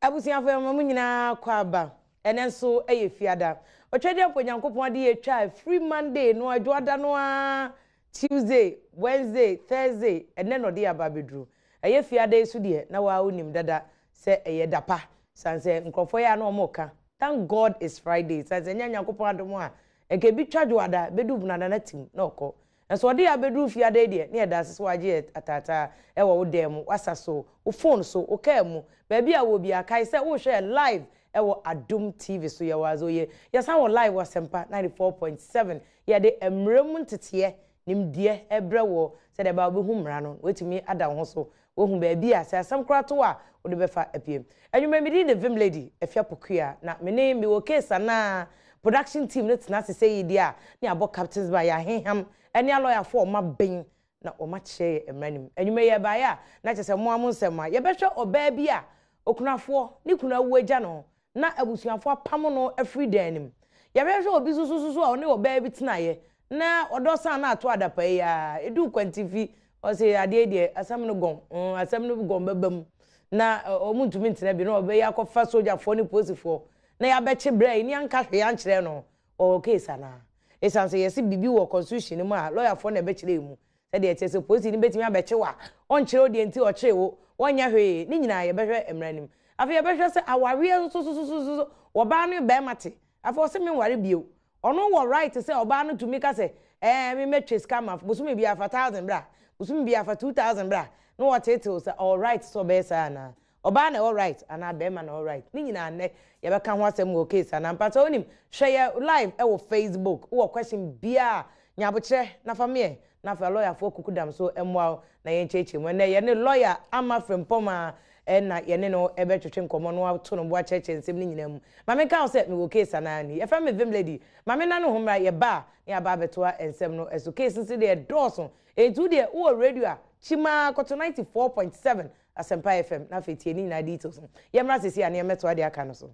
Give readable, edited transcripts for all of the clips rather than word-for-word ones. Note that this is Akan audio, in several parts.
Abusuafo, yɛma mo nyinaa kɔ aba. Ɛnɛ nso yɛ Fiada. Ɔtwɛdeɛ mpo Nyankopɔn de yɛtwa free Monday no, Adwoada no a, Tuesday, Wednesday, Thursday, ɛnɛ na ɔde aba abɛduru. Ɛyɛ Fiada yi so deɛ, na waa wonim dada sɛ ɛyɛ da pa. San sɛ nkurɔfoɔ yɛ a na wɔn ka, "Thank God it's Friday." San sɛ nyɛ Nyankopɔn adom a, nka ebi twa Dwoada bɛdu Benada na tim na ɔkɔ. Nso ɔde abɛduru Fiada yi deɛ, ne yɛda ase sɛ wagye yɛ ataataa ɛwɔ wo dan mu, wasa so, wo phone so, wo kaa mu, baabi a wɔ bi akae sɛ wohwɛ live ɛwɔ Adom TV so. Yɛwɔ adze oye. Yɛsan wɔ live wɔ Asɛmpa 94.7. Yɛde mmerɛ mu nteteɛ nimdeɛ ɛbrɛ wɔ sɛdeɛ ɛbɛa wobɛhu mmara no, wɔatumi ada wo ho so, wohu baabi a sɛ asɛm koraa to a wode bɛfa apie. Anwummerɛ, mede the Vim Lady Afia Pokua na me ne mewɔ case anaa production team no tena ase sɛ yi deɛ a ne abɔ captains ba yɛaheham ɛne alɔyafoɔ ɔma ben na ɔma kyerɛ yɛ mmara nim. Anwummerɛ yɛ baeɛ a, na kyerɛ sɛ mmoa mo nsɛm a yɛbɛhwɛ ɔbaa bi a okunafoɔ ne kunu awu agya no na abusuafoɔ apam no afiri dan nim. Yɛbɛhwɛ obi nso so so a ɔne ɔbaa bi tenaeɛ na ɔdɔ san na ato adapa yi a edu kwantifi, ɔsɛ adeɛ deɛ asɛm no gɔn asɛm no gɔn bɛba mu na ɔmo ntumi ntena bi na ɔbɛyɛ akɔfa sogyafoɔ ne polisifoɔ na yɛabɛkye brɛ yi ne anka hwee ankyerɛ no. Ɔwɔ case anaa? Ɛsiane sɛ yɛsi biribi wɔ constitution no mu a, lɔyafoɔ na ɛbɛkyerɛ mu sɛdeɛ ɛkyerɛ sɛ polisi no bɛtumi abɛkye wo a, ɔnkyerɛ wo deɛ nti ɔkyere wo, wɔnyɛ hwee. Ne nyinaa yɛbɛhwɛ mmara no mu. Afei yɛbɛhwɛ sɛ awareɛ nso so so so so wɔbaa no bɛrima te afei ɔsɛ menware bio, ɔno wɔ right sɛ ɔbaa no tumi ka sɛ me mɛtwe sika ma bosome bi afa 1,000 bra, bosome bi afa 2,000 bra, na wɔtetew sɛ ɔwɔ right sɛ ɔbɛyɛ saa anaa? Ɔbaa na ɛwɔ right anaa bɛrima na ɛwɔ right? Ne nyinaa nnɛ yɛbɛka ho asɛm wɔ case anaa. Mpatɛ wonim, hwɛ yɛ live ɛwɔ Facebook. Wowɔ question biaa, nyabokyerɛ na fa meɛ na afei lɔyafoɔ kuku dam so mmoa wo na yɛnkyerɛkyerɛ mu. Ɛnnɛ yɛne lɔya Ama Frimpɔm a ɛna yɛne no ɛbɛtwetwe nkɔmmɔ no ato no bo akyerɛkyerɛ nsɛm no nyinaa mu. Ma menka wo sɛ mewɔ case anaa ni. Yɛfrɛ me Vim Lady. Ma me na no ho mmra. Yɛba a, ne yɛaba abɛtoa nsɛm no ɛso. Case nso deɛ dɔɔso, ɛnti wo deɛ wowɔ radio a, kyimaa kɔto 94.7 Asɛmpa FM na afei tie ne nyinaa details no. Yɛmmra sesi a ne yɛmmɛtoa deɛ aka no so.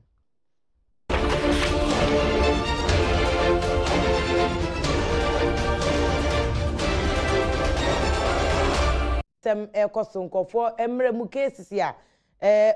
Sɛm ɛkɔ so nkɔfoɔ mmerɛ mu cases a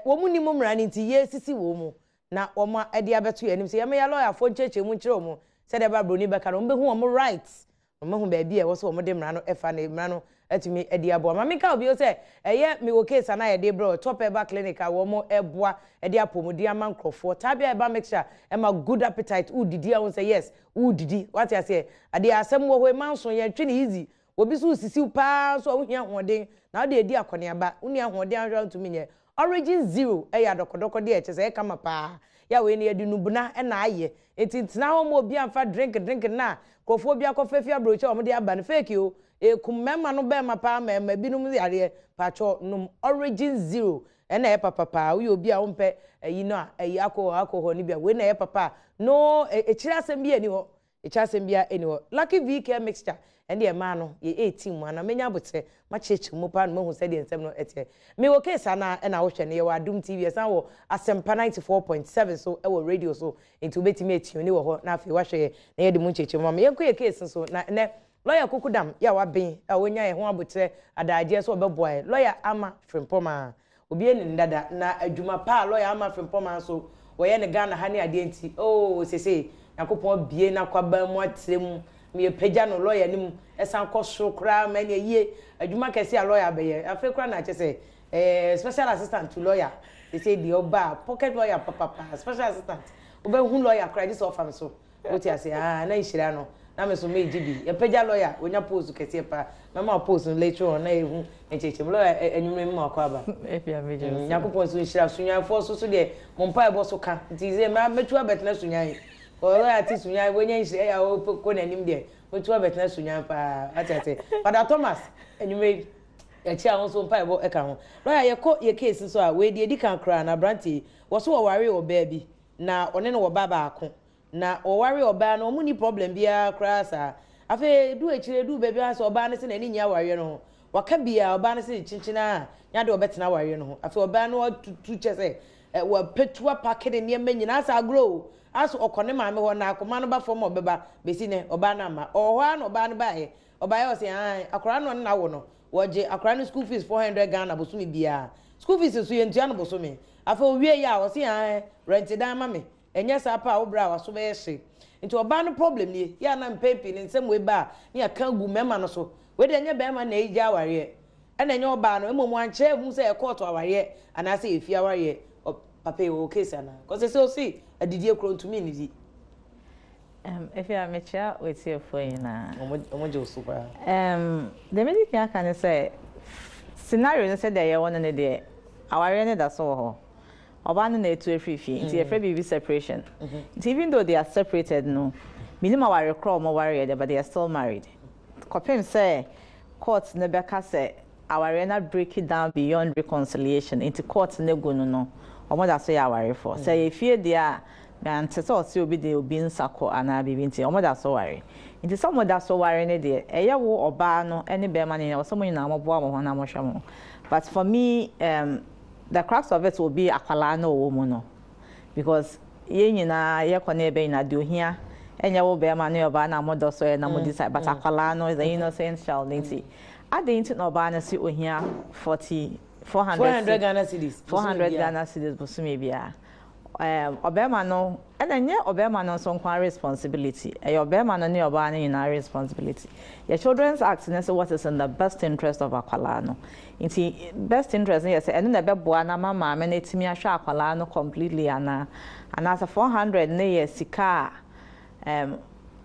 wɔn mu nim mmara no nti yɛsisi wɔn mu na wɔn de abɛto yɛn anim sɛ yɛmɛ yɛ lɔyafoɔ nkyerɛkyerɛ mu nkyerɛ wɔn sɛdeɛ ɛba buroni bɛka no, wɔn bɛhu wɔn rights, wɔn ahu baabi a ɛwɔ sɛ wɔn de mmara no ɛfa ne mmara no atumi de aboa. Maame ka obi sɛ ɛyɛ mewɔ case ana yɛde brɛ Top Herbal Clinic a wɔn ɛboa ɛde apɔmuden ama nkurɔfoɔ. Taabea herbal mixture ɛma good appetite. Wodidi a wɔn sɛ yes, wodidi wate aseɛ. Adeɛ asɛm wɔ hɔ ema nso yɛntwe ne easy. Obi so sisiw paa nso a wohia ahoɔden na wode edi akɔneaba, wonni ahoɔden ahwɛ a wontumi nyɛ. Origin Zero ɛyɛ adɔkɔdɔkɔ deɛ ɛkyɛ sɛ ɛkama paa. Yɛ a wei no yɛde nubena ɛna ayɛ, nti ntena hɔ ma obi amfa drink na nkurɔfoɔ bi akɔfa fi aburokyi a wɔde aba no fake o. Ekum mmarima no bɛrima paa mmarima binom yareɛ. Patwɔ nom Origin Zero, ɛna ɛyɛ papa paa. Woyɛ obi a wompɛ ɛyi no a ɛyi alcohol no bi a, wei na ɛyɛ papa a no ekyir asɛm bi ani hɔ, ekyir asɛm bi ani hɔ. Lucky V Care mixture ɛne ɛmaa no yɛ 18 mu ana menya abotire makyerɛkyerɛ mu paa na mahu sɛdeɛ nsɛm no ɛteɛ. Mewɔ case anaa ɛna wohwɛ no. Yɛwɔ Adom TV, ɛsan wɔ Asɛmpa 94.7 so ɛwɔ radio so, nti wobɛtumi atune wɔ hɔ na afei wahwɛ yɛ na yɛde mu nkyerɛkyerɛ mu ama. Yɛnkɔ yɛ case nso na ɛnɛ lɔya kuku dam yɛ a waben a wɔnya yɛn ho abotire adagyeɛ so ɔbɛboa yɛ, lɔya Ama Frimpɔm a obi anim dada na adwuma pa a lɔya Ama Frimpɔm nso wɔyɛ ne Ghana ha ne adeɛ nti oo sese Nyankopɔn abie n'akwaban mu atrɛ mu meyɛ no lɔya anim ɛsan kɔ soro koraa ma ɛne yie adwuma kɛse a lɔya bɛyɛ. Afei koraa na akyɛ sɛ special assistant to lawyer. Sese deɛ ɔba pocket lawyer papapa, special assistant wobɛhu lawyer koraa gye sɛ ɔfam so wote ase. Ah, na nhyira no na me so meegye bi. Yɛpagya lawyer wonya post kɛseɛ paa. Mɛma post no later on na yɛhu nkyerɛkyerɛ mu. Lawyer, anwummerɛ mu akɔ aba. Nyankopɔn nso nhyira Sunyanfoɔ so so deɛ mo mpa ɛbɔ so ka nti sɛ mɛtu abɛtena Sunyan. Lawyer te Sunyan wɔnya nhyira yɛ a wɔkɔ n'anim deɛ mɛtu abɛtena Sunyan paa ate ase. Father Thomas, anwummerɛ akyi a wo nso mpa ɛbɔ ɛka ho. Lawyer, yɛkɔ yɛ case nso a, wei deɛ edi kan koraa na aberanteɛ yi wɔ so wɔware ɔbaa bi na ɔne no wɔ ba baako na wɔware ɔbaa no, wɔn ni problem biara koraa saa. Afei edu akyire edu baabi a sɛ ɔbaa no sɛ n'ani nye awareɛ no ho waka bia ɔbaa no sɛ kyenkyen a nyade ɔbɛtena awareɛ no ho. Afei ɔbaa no atutu kyɛ sɛ wɔpɛtu apack ne nneɛma nyinaa asa agorɔ o aso ɔkɔ ne maame hɔ na akoma no ba fam a ɔbɛba besi nɛ ɔbaa no ama ɔwɔ hɔ ara na ɔbaa no baeɛ. Ɔbaeɛ ɔsɛ ahan akwaraa no ɔne n'awo no wɔgye akwaraa no school fees 400 Ghana bosome biara. School fees nso yɛntua no bosome. Afei owie yɛ a, ɔse ae, rent dan ma me. Ɛnyɛ saa pɛ a, wo brɛ a w'aso bɛyɛ hye. Nti ɔbaa no problem nie. Yɛ a na mpɛn pii no nsɛm wei ba a, ne yɛaka agu mmarima no so. Wei deɛ ɛnyɛ barima na ɛregya awareɛ, ɛna ɛnyɛ ɔbaa no. Mmom wankyerɛ ahu sɛ ɛyɛ kɔɔto awareɛ anaasɛ ɛyɛ fie awareɛ. Ɔ, papa yi ɔwɔ case anaa? Cause seesei ɔse adidie koraa ɔntumi nnidi. Um, Efi a mekyia w'atiefoɔ nyinaa. Wɔn gye wo so paa. Deɛ medi kan aka ne sɛ, scenario no sɛdeɛ yɛwɔ no ne deɛ, awareɛ no da so wɔ hɔ. Ɔbaa no na etu afiri fie, nti yɛfrɛ biribi separation. Nti even though they are separated no, menim aware korɔ a wɔn wareɛ deɛ, but they are still married. Kɔpem sɛ court no bɛka sɛ awareɛ no break down beyond reconciliation, nti court no gu no, wɔn da so yɛ awarefoɔ. Sɛ ɛyɛ fie deɛ a, mente sɛ ɔse obi de obi nsa kɔ anaa biribi, nti wɔn da so ware. Nti sɛ wɔn da so ware no deɛ, ɛyɛ wo ɔbaa no ne bɛrima no nyinaa, wɔ sɛ mo nyinaa moboa mo ho na mohwɛ mo. But for me, the crux of it will be akwalaa no ɔwɔ mu no. Because yɛn nyinaa yɛkɔ ne yɛbɛ nyinaa deɛ ohia ɛnyɛ wo bɛrima ne ɔbaa na modɔ so yɛ na mo decide, but akwalaa no is the innocent child, nti adɛn nti na ɔbaa no si ohia 40 400 400 Ghana cedis. 400 Ghana cedis bosome biara? Ɔbɛrima no, ɛna nyɛ ɔbɛrima no nso nko responsibility, ɛyɛ ɔbɛrima no ne ɔbaa no nyinaa responsibility. Yɛ Children's Act ne sɛ what is in the best interest of akwalaa no. Nti best interest no yɛ sɛ ɛno na ɛbɛboa na ma maame no etumi ahwɛ akwalaa no completely anaa, anaasɛ 400 ne yɛ sika a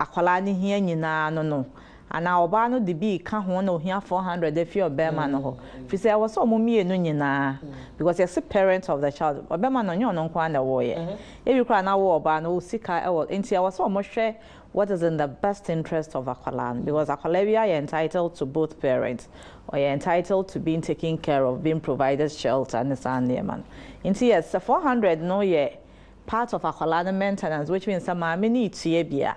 akwalaa no hia nyinaa no, anaa ɔbaa no de bi ka ho na ohia 400 afi ɔbɛrima no hɔ, firi sɛ ɛwɔ sɛ ɔmo mmienu nyinaa, because yɛse parent of the child, ɔbɛrima no ɔnyɛ ɔno nko ara na ɛwɔɔyɛ. Ebi koraa na wo ɔbaa no wo sika ɛwɔ, nti ɛwɔ sɛ ɔmo hwɛ what is in the best interest of akwalaa no, because akwalaa bi ayɛ entitled to both parents, ɔyɛ entitled to being taken care of, being provided shelter ne saa nneɛma no. Nti yes, sɛ 400 no yɛ part of akwalaa no maintenance, which means sɛ maame ne etua bia,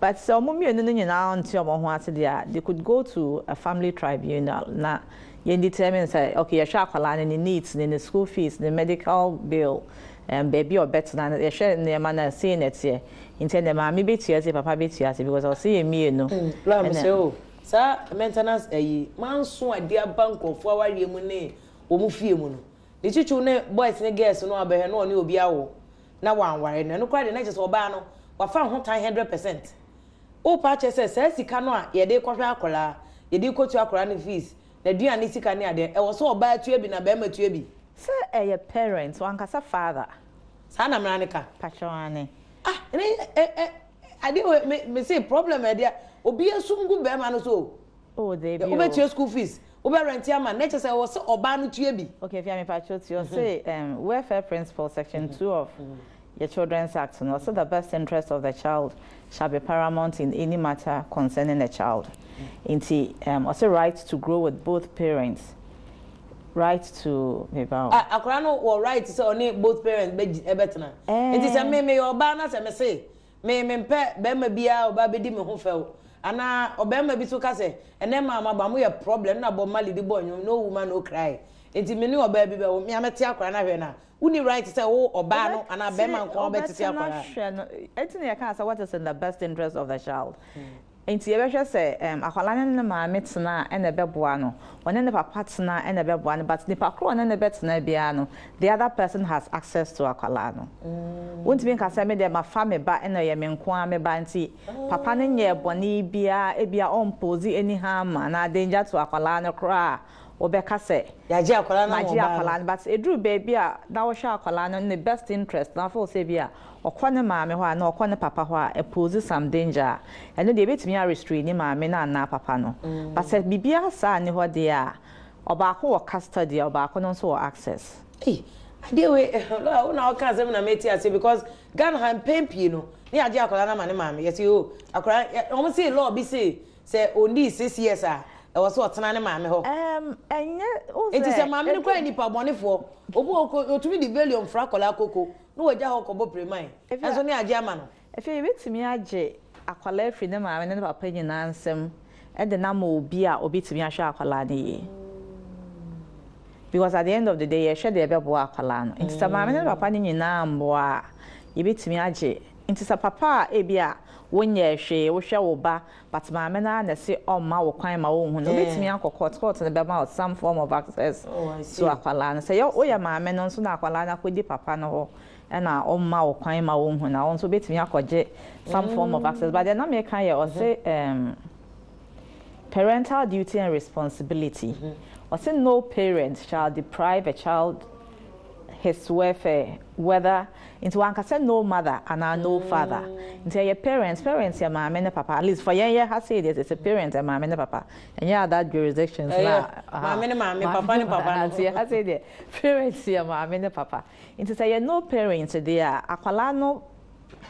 but sɛ ɔmo mmienu no nyinaa nte ɔmo ho ase deɛ a, they could go to a family tribunal na yɛn determine sɛ okay, yɛhwɛ akwalaa no ne needs ne ne school fees, ne medical bill, baabi a ɔbɛtena no, yɛhwɛ nneɛma na sei na ɛteɛ, nti ɛnna maame bɛtua se, papa bɛtua se, because ɔse yɛ mmienu. Lawyer, mesɛ o saa maintenance ayi manso ade aba nkurɔfoɔ awareɛ mu ne wɔn fie mu no, ne twitwiw ne boys ne girls no abɛhwɛ na ɔne obi awo na wanware no, ɛno koraa deɛ na kyerɛ sɛ ɔbaa no wafa ho tan 100%. Wopa kyerɛ sɛ saa sika no a yɛde kɔhwɛ akwaraa, yɛde kɔtua akwaraa no fees, n'aduane sika ne adeɛ, ɛwɔ sɛ ɔbaa tua bi na bɛrima tua bi? Sɛ ɛyɛ parent, wankasa father. Saa na mmara ne ka? Patwɔane. Ah, ne ɛ ɛ adeɛ wɔ me se problem ɛdeɛ obi esum gu bɛrima no so o. Oh, deebi o. Wobɛtua school fees, wobɛ rent ama, na kyerɛ sɛ ɛwɔ sɛ ɔbaa no tua bi. Okay, fia me patro ti ɔse welfare principle section 2 of your Children's Act no, ɔse the best interest of the child shall be paramount in any matter concerning a child. Nti ɔse right to grow with both parents, right to meba. Ah, akwaraa no wɔ right sɛ ɔne both parents bɛ ɛbɛtena. Nti sɛ me meyɛ ɔbaa na sɛ me se me mempɛ bɛrima biara ɔbaa bɛdi me ho fɛw, anaa ɔbɛrima bi so ka sɛ ɛnɛ maa ma ba mo yɛ problem na bɔ Mali de bɔ nnwom "No Woman No Cry", nti me ne ɔbaa bi bɛwo, me a mɛte akwaraa no ahwɛ no a, wonni right sɛ wo ɔbaa no anaa bɛrima nko a wobɛtete akwaraa? Hwɛ no, ɛti na yɛka sɛ what is in the best interest of the child. Nti yɛbɛhwɛ sɛ akwalaa no ne ne maame tena a ɛna ɛbɛboa no, ɔne ne papa tena a ɛna ɛbɛboa no, but nipa koro a ɔne ne bɛtena biara no, the other person has access to akwalaa no. Wontumi nka sɛ me deɛ mafa me ba ɛna ɔyɛ me nko ara me ba, nti papa no nyɛ bɔne biara, ebia ɔmpose any harm anaa danger to akwalaa no koraa a wɔbɛka sɛ yɛagye akwalaa no ama magye ɔbaa akwalaa no. No, but eduru baabi a na wɔhwɛ akwalaa no ne best interest na afɔ sɛ bi a ɔkɔ ne maame hɔ a na ɔkɔ ne papa hɔ a ɛpose some danger a, ɛno deɛ ebetumi arestrain ne maame no anaa papa no. But sɛ biribiara saa ne hɔ deɛ a, ɔbaako wɔ custody a, ɔbaako no nso wɔ access. Ei, adeɛ wei, lawyer, wo na ɔka asɛm na mete ase, because Ghana ha mpɛn pii no ne yɛagye akwadaa no ama ne maame. Yɛse o akwadaa, wɔn se law bi se sɛ ɔndii 6 years a, ɛwɔ sɛ ɔtena ne maame hɔ. Ɛnyɛ o. Nti sɛ maame no kora nipa bɔnefoɔ obi wɔ hɔ, otumi de valium fra akwadaa koko na wagya hɔ kɔbɔ preman, ɛnso ne agye ama no. Afei yɛbɛtumi agye akwalaa afiri ne maame ne ne papa nyinaa nsam ɛde nam obi a obɛtumi ahwɛ akwalaa no yie, because at the end of the day yɛhwɛ deɛ ɛbɛboa akwalaa no. Nti sɛ maame ne ne papa no nyinaa mboa a, yɛbɛtumi agye. Nti sɛ papa a ebi a wonyɛ hwee, wohwɛ wo ba, but maame no ara na ɛse ɔmma wo kwan ma wonhu no, wobɛtumi akɔ court. Court no bɛma wo some form of access Oh, I to see. akwalaa no. Sɛ yɛ woyɛ maame no nso na akwalaa no akɔdi papa no hɔ ɛna ɔmma wo kwan ma wonhu no a, wo nso wobɛtumi akɔgye some form of access. But deɛ na meka yɛ ɔse parental duty and responsibility. Ɔse no parent shall deprive a child his welfare, whether, nti wankasa no mother anaa no father. Nti ɛyɛ parents. Parents yɛ maame ne papa. At least for yɛn yɛ ha sei deɛ, sɛ parent yɛ maame ne papa. Ɛnyɛ other jurisdictions na Maame ne maame, papa ne papa no. Nti yɛ ha sei deɛ, parents yɛ maame ne papa. Nti sɛ yɛ no parent deɛ a, akwalaa no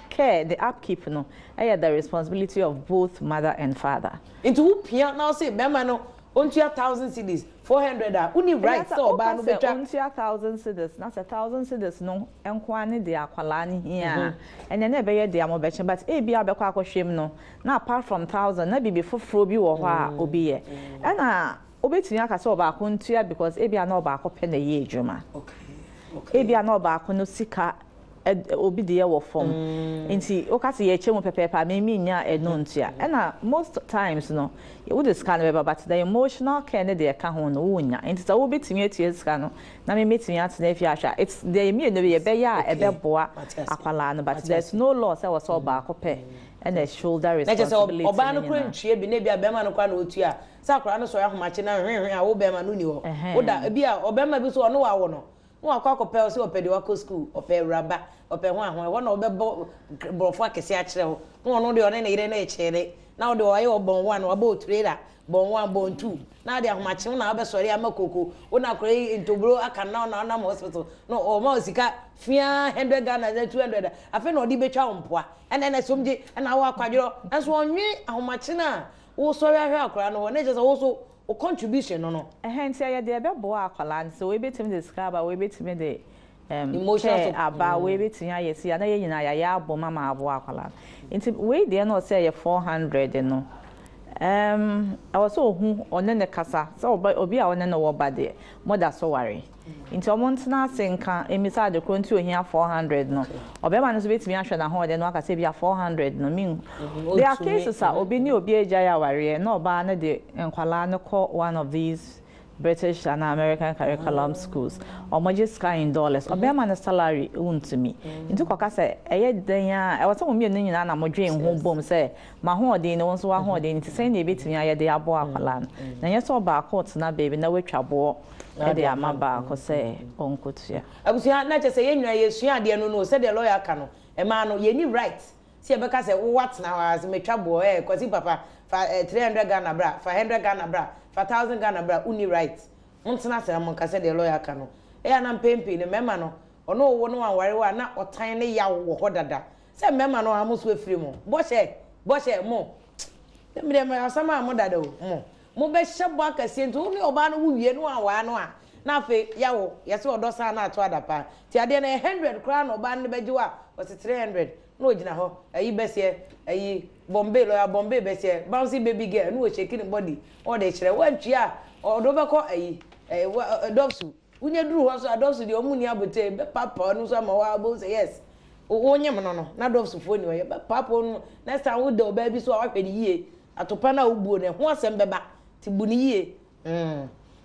care, the upkeep no, ɛyɛ the responsibility of both mother and father. Nti wo pia na ɔse bɛrima no ontua 1,000 cedis, 400 a, woni right sɛ ɔbaa no sɛ bɛtwa. Ontua 1,000 cedis na sɛ 1,000 cedis no nkoa ne deɛ akwalaa no hia a, ɛnɛ na ɛbɛyɛ deɛ mo bɛkyɛ, but ebi a bɛkɔ akɔhwɛ mu no na apart from 1,000 na biribi foforɔ bi wɔ hɔ a obi yɛ, ɛna wobɛtumi aka sɛ ɔbaako ntua, because ebi a na ɔbaako pɛ na ɛyɛ adwuma. Ebi a na ɔbaako no sika obi deɛ wɔ fam, nti woka sɛ yɛkyɛ mu pɛpɛɛpɛ a, memi nya ɛno ntua. Ɛna most times no, wode sika no bɛba, but the emotional care ne deɛ ɛka ho no wonya. Nti sɛ wobɛtumi atua sika no na memɛtumi atena afie ahwɛ a, it's deɛ mmienu bi yɛbɛyɛ a ɛbɛboa akwalaa no, but there's no law sɛ wɔ sɛ ɔbaako pɛ ɛna shoulder Na kyerɛ sɛ responsibility ɔbaa no no kora nyinaa. ntua bi na ebi a bɛrima no kora na otua sɛ akwaraa no sɔrɔ ahomakye na hwehwɛ a, wo bɛrima no ni hɔ. Woda ebi a ɔbɛrima bi so ɔno wawo no na wakɔ akɔpɛ sɛ ɔpɛ deɛ wakɔ school, ɔpɛ awuraba, ɔpɛ ho aho ɛhɔ na ɔbɛbɔ borɔfo akɛse akyerɛ wo, na ɔno deɛ ɔne ne yere no ɛkyerɛ na ɔde ɔyɛ ɔbɔn one, wabɔ otrailer, bɔn one, bɔn two, na ɔde ahomakye na ɔbɛsɔre ama koko wo na akɔrɔ yi ntoburo aka na ɔna ɔnam hospital na ɔma wo sika fia 100 Ghana na 200, afei na ɔde bɛtwa wo mpoa ɛna somgye ɛna awɔ akwadworɔ ɛnso ɔnwe ahomakye no a wosɔre ahwɛ akwaraa no hɔ na kyerɛ sɛ wo so wo contribution no. Ɛhɛn, nti ɛyɛ deɛ ɛbɛboa akwalaa no sɛ wei bɛtumi de sika aba, wei bɛtumi de Emotional care aba, wei bɛtumi ayɛ si a, na yɛn nyinaa yɛayɛ abom ama aboa akwalaa no. Nti wei deɛ na ɔsɛ ɛyɛ 400 no, ɛwɔ sɛ ohu ɔne ne kasa sɛ ɔba obi a ɔne no wɔ ba deɛ moda so ware, nti ɔmo ntena ase nka emisa ade koro nti ohia 400 no. Ɔbɛrima no nso bɛtumi ahwɛ n'ahoɔden no aka sɛ ebi a 400 no min. There are Ɔntumi. cases a obi ne obi agyae awareɛ na ɔbaa no de nkwalaa no kɔ one of these British and American curriculum schools. Ɔmo gye sika in dollars. Ɔbɛrima no salary ntumi, nti kɔka sɛ ɛyɛ den a, ɛwɔ sɛ mo mmienu nyinaa na mo dwen ho bom sɛ m'ahoɔden no, wo nso w'ahoɔden, nti sɛn na ebɛtumi ayɛ de aboa akwalaa no, na nyɛ sɛ ɔbaako tena baabi na watwa boɔ ɛde ama baako sɛ ɔnkotua. Abusua, na kyerɛ sɛ yɛn nyinaa yɛsua adeɛ no, sɛdeɛ lawyer aka no, ɛmaa no yɛni right sɛ yɛbɛka sɛ wowɔ atena hɔ a sɛ metwa boɔ Kwasi papa fa 300 Ghana bra, fa 100 Ghana bra, fa 1,000 Ghana bra. Wonni right. Montena ase na monka sɛdeɛ lawyer aka no. Ɛyɛ a na mpɛn pii no, mmarima no ɔno ɔwɔ no anware wɔ a, na ɔtan ne yaw wɔ hɔ dada sɛ mmarima no a mo so afiri mo bɔhyɛ bɔhyɛ mo mmerɛ mo asɛm a mo dada o, mo mobɛhyɛ bɔ akɛseɛ. Nti wo ne ɔbaa no wo wie no awaa no a, na afei yawo yɛsɛ ɔdɔ saa na ato adapa. Nti adeɛ no yɛ 100 koraa na ɔbaa no de bɛgye wo a, ɔsɛ 300 na ogyina hɔ ayi bɛseɛ ayi Bombay, lawyer Bombay bɛseɛ bouncy baby girl na ɔshake ne body na ɔde kyerɛ wantua a, ɔde wobɛkɔ ayi ɛɛ dɔfso. Wonya duru hɔ so a, dɔfso deɛ ɔmo ni abotire bɛpapa ɔno nso ama waa bɔ sɛ yes, wonyem no na dɔfsofoɔ ni hɔ yɛbɛpapa ɔno. Next time woda ɔbaa bi so a, wahwɛ ne yie. Atopa no a wobuo no, ɛho asɛm bɛba, nti bu ne yie.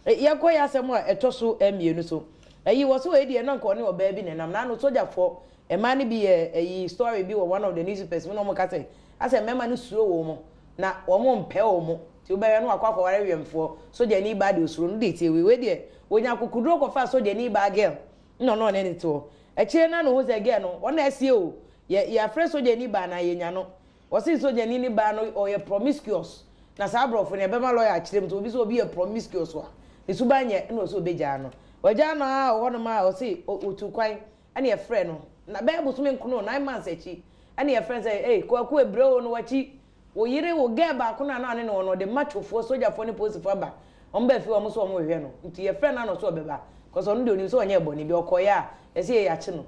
Yɛkɔ yɛ asɛm a ɛtɔ so mmienu so. Ɛyi wɔ so, wɔ deɛ na nka ɔne ɔbaa bi nenam n'ano. Sogyafoɔ mmaa no bi yɛ ɛyi story bi wɔ one of the newspapers mu na wɔn ka sɛ asɛ mmarima no suro wɔn mo na wɔn mpɛ wɔn mo, nti wobɛhwɛ no wakɔ akɔware wiɛmfoɔ sogyani baa deɛ osuro no de tie wei. Wei deɛ wonya akokoduro kɔfa sogyani baa girl na ɔno ɔne ne te hɔ. Akyire na ne ho sɛ girl no ɔna asie o, yɛ yɛafrɛ sogyani baa na yɛnya no. Wɔsi sogyani ne baa no ɔyɛ promiscuous, na saa aborɔfo no yɛbɛma lawyer akyerɛ mu sɛ obi sɛ obi yɛ promiscuous a, ne suban nyɛ. Ɛna ɔsɛ obɛgyaa no, wɔgyaa no a ɔwɔ nom a ɔsi otu kwan. Ɛna yɛfrɛ no na bɛyɛ bosome nkono, 9 months akyi, ɛna yɛfrɛ no sɛ ee Kwaku ebire o no wakyi wo yere wo girl baako no a na ɔne ne wɔ no, ɔde machofoɔ, sogyafoɔ ne polisifoɔ aba. Wɔn baa fi wɔn so wɔn rehwɛ no, nti yɛfrɛ no ano so ɔbɛba kɔsɛ ɔno deɛ onim sɛ ɔnyɛ bɔne bi. Ɔkɔeɛ a yɛsɛ yɛ yɛakye no.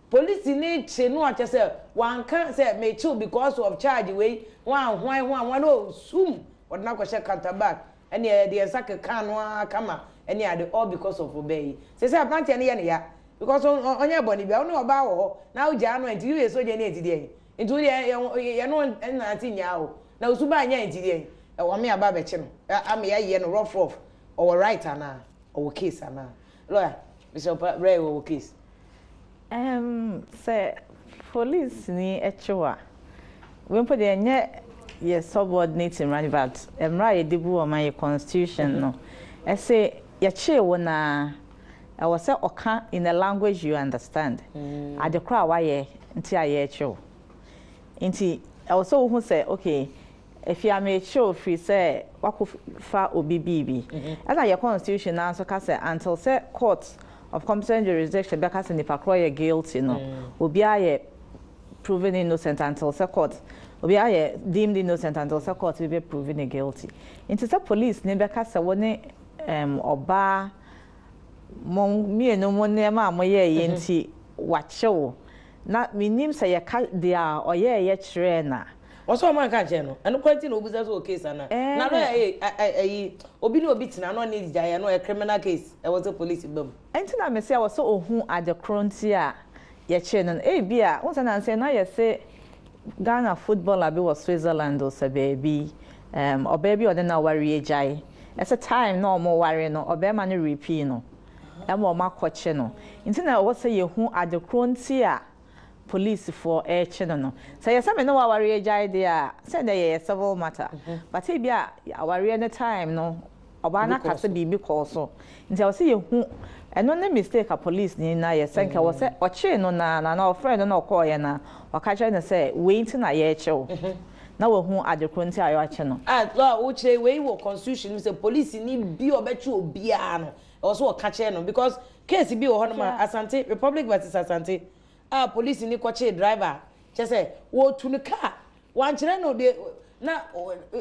Polisi ne kye no a kyɛ sɛ wanka sɛ mekyew because of charge wei ho ahoan ho ahoan no osum ɔde no akɔhyɛ counter back, ɛne yɛde yɛn nsa keka no ara kama ɛne ade, all because of ɔbaa yi. Sɛ aberanteɛ no yɛ ne ya because ɔnyɛ bɔne bi a ɔne ɔbaa wɔ hɔ na wogyaa no a, nti woyɛ sogya ne nti deɛ. Nti wo deɛ yɛne wo nnante nnyaa o. Na wo suban nyɛ nti deɛn? Ɛwɔ me aba abɛkye no ama yɛayɛ no rough rough. Ɔwɔ right anaa? Ɔwɔ case anaa? Lawyer, mesrɛ wo pa brɛ yɛ ɔwɔ case. Erm sɛ polisini kye wo a, wei mpo deɛ ɛnyɛ yɛ subordinate mmara no but mmara a yɛde bu ɔman yɛ constitution no ɛse yɛkyee wo no ara ɛwɔ sɛ ɔka in a language you understand ade korɔ a wayɛ nti a yɛrekye wo. Nti ɛwɔ sɛ wohu sɛ okay Afei mekyerɛw firi sɛ wakɔ fa obi biribi. Ɛna yɛ constitution no ara nso ka sɛ until sɛ court of competent jurisdiction bɛka sɛ nipa korɔ yɛ guilty no, obiara yɛ proven innocent until sɛ court, obiara yɛ deemed innocent until sɛ court bi bɛ prove no guilty. Nti sɛ police ni bɛka sɛ wo ne ɛɛm ɔbaa mo mmienu mo nneɛma a moyɛeɛ nti wakye wo, na mennim sɛ yɛka deɛ ɔyɛeɛ kyerɛɛ no a, Ɔsɛ ɔmo anka ankyerɛ no. Ɛno koraa nti na obisa sɛ ɔwɔ case anaa. Na lawyer ee ɛyi obi ne obi tena na ɔne gyae ɛno ɛyɛ criminal case ɛwɔ sɛ police ba mu. Ɛnti na mese ɛwɔ sɛ ohu ade koro nti a yɛkyee no no. Ebia, wohu sɛ nansa yi na yɛse Ghana footballer bi wɔ Switzerland o sɛ baabi, ɛɛm ɔbaa bi a ɔne no aware agyae. Ɛsɛ time na ɔmo ware no ɔbarima no rapee no ɛma ɔmo akɔkye no. Nti na ɛwɔ sɛ yɛhu ade koro nti a polisifoɔ rekye no no. Sɛ ɛyɛ sɛ me ne wo awareɛ agyae deɛ a, sɛ ɛnɛ yɛyɛ civil matter. But ebi a awareɛ no time no, ɔbaa no aka sɛ biribi kɔɔ so. Nti ɛwɔ sɛ yɛhu, ɛno ne mistake a polisini no ayɛ. Sɛ nka ɛwɔ sɛ ɔkyee no no ara no anaa ɔfrɛɛ no na ɔkɔeɛ no a, ɔka kyerɛ no sɛ wei nti na yɛrekye wo. Na wahu ade korɔ nti a yɛakye no. Ah, law a wokyerɛ yi, wei wɔ constitution mu sɛ polisini bi a ɔbɛkye obiara no, ɛwɔ sɛ ɔka kyerɛ no because case bi wɔ hɔnom a Asante, Republic versus Asante a polisini kɔkyee driver kyerɛ sɛ wɔretu no car wankyerɛ no deɛ na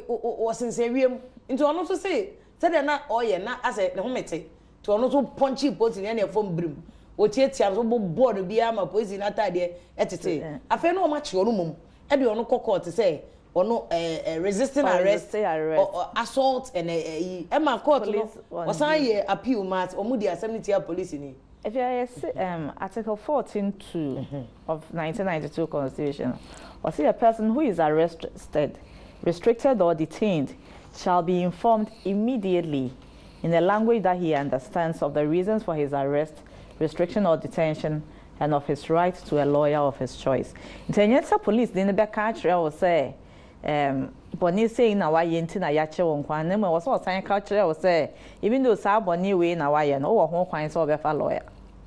wɔsensɛn wiem nti ɔno nso se sɛdeɛ na ɔyɛ na asɛ ne home te nti ɔno nso pɔnkyee polisini ɛne ɛfam birim wɔtiatia no so bobɔɔ no biara ma polisini ataadeɛ ɛtetee afei na wɔn akye ɔno mmom ɛde ɔno kɔ court sɛ ɔno ɛɛ resisting arrest assault and ɛyi ɛma court no ɔsan yɛ appeal ma wɔn di asɛm no tia polisini. Efi a yɛse um, Article 14(2) of 1992 Constitution, ɔse a person who is arrested, restricted or detained shall be informed immediately in a language that he understands of the reasons for his arrest, restriction or detention and of his right to a lawyer of his choice. Nti ɛnyɛ sɛ polisini no bɛka akyerɛ wo sɛ ɛɛm bɔne sei na wayɛ nti na yɛakye wo nko ara na mmom ɛwɔ sɛ ɔsan ka kyerɛ wo sɛ even though saa bɔne wei na wayɛ no wowɔ ho kwan sɛ wobɛfa lawyer.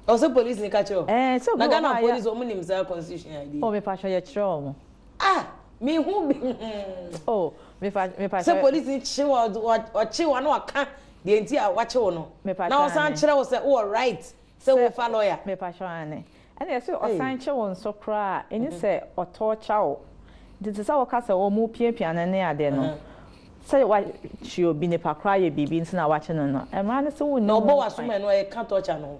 Ɛwɔ sɛ polisini ka kyerɛ wo? Ɛɛ sɛ obi Na wɔ hɔ Ghana a yɛ. police wɔn nim saa constitution idea yi? Oh mepakyɛw yɛkyerɛ wɔn. Ah! Mehu bi hmm. Oh mepa Sɛ mepakyɛw. polisini kye wo ɔkye wo a na waka deɛ nti a wakye wo no na Mepakyɛw ɔsan aane. kyerɛ wo sɛ wowɔ right Sɛ Sɛ wo fa lawyer. Mepakyɛw aane. Ɛna yɛse ɔsan kye wo nso koraa a ɛni sɛ ɔtɔɔkya wo. Nti te sɛ woka sɛ wɔn piapia no ne adeɛ no, sɛ wakye obi nipa koraa ayɛ biribi nti na wakye no no, mmara no se wonni Na ho ɔbɔ kwan. w'asom a ɛno ɛka torture no ho?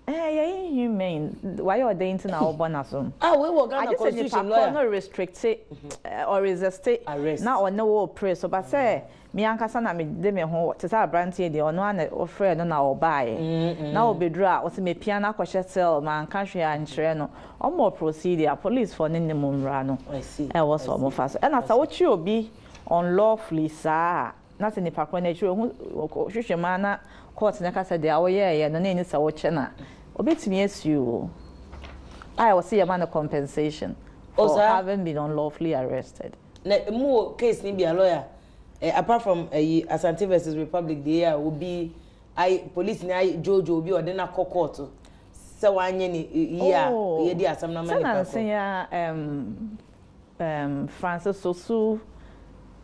Ɛɛ yɛ inhumane, wayɛ ɔdɛn nti na wobɔ n'asom? Ah wei wɔ Ghana Agye sɛ nipa constitution korɔ lawyer. no restricte, ɔresiste Arrest. na ɔne wo repere so but sɛ Me ankasa na mede me ho, te sɛ aberanteɛ deɛ, ɔno ara na wofrɛɛ no na ɔbaeɛ. Na ɔbɛduru a, ɔse mapia no akɔhyɛ cell, manka hwee ankyerɛ no. Wɔwɔ procedure, policefoɔ no nim mmara no a ɛwɔ sɛ wɔfa so. Ɛna sɛ wokye obi unlawfully saa a, na sɛ nipa korɔ no akyire ɔhu, ɔhwehwɛ mu ara na court no ka sɛ deɛ woyɛeɛ no na ɛnni sɛ wokye no a, ɔbɛtumi asue wo. A ɛwɔ sɛ yɛma no compensation for having been unlawfully arrested. Na emu wɔ case no bi a lawyer eh, apart from ayi Asante versus Republic deɛ yi a obi ayi police ni ayi jojo obi a ɔde no akɔ court sɛ wanyɛ ne yie a Oh, yɛdi asɛm no ama sɛ nipa nansa korɔ. yi ara um, um, Francis Sosu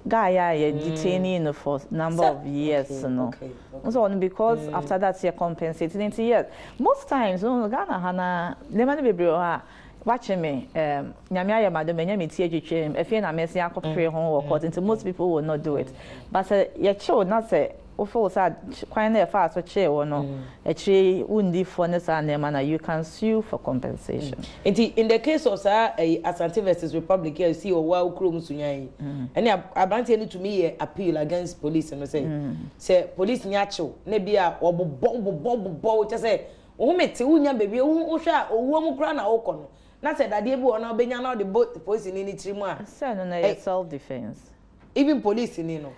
guy a yɛ detainee no for number Sɛ of years okay no. okay N okay. sɛ ɔno because after that yɛ compensate no nti yes. Most times no Ghana ha no ara nneɛma no bebree wɔ hɔ a Wakye me ehm Nyame ayɛ m'adom manya me ti atwitwam afei na mɛsen akɔ pere ho wɔ court nti most people will not do it but sɛ yɛkye wo na sɛ wo feel sɛ kwan no a yɛfaa so kyee wo no akyire yi wo nni fɔ ne saa nneɛma no a you can sue for compensation. Nti in the case of saa ɛyi Asante versus Republic yi a ɛsii wɔ wo kurom Sunyani yi ɛne abranteɛ no tumi yɛ appeal against police no sɛ sɛ police ni akye wo na ebi a ɔbobɔ wo bobɔ wo bobɔ wo kyɛ sɛ Wo home te, wonnya baabi, wohwɛ a owuo mu koraa na wokɔ no. Na sɛ dadeɛ bi wɔ hɔ na wobɛnya na wode bɔ polisini no tiri mu a. Sɛ ɛno no ɛyɛ self defence. Even polisini no.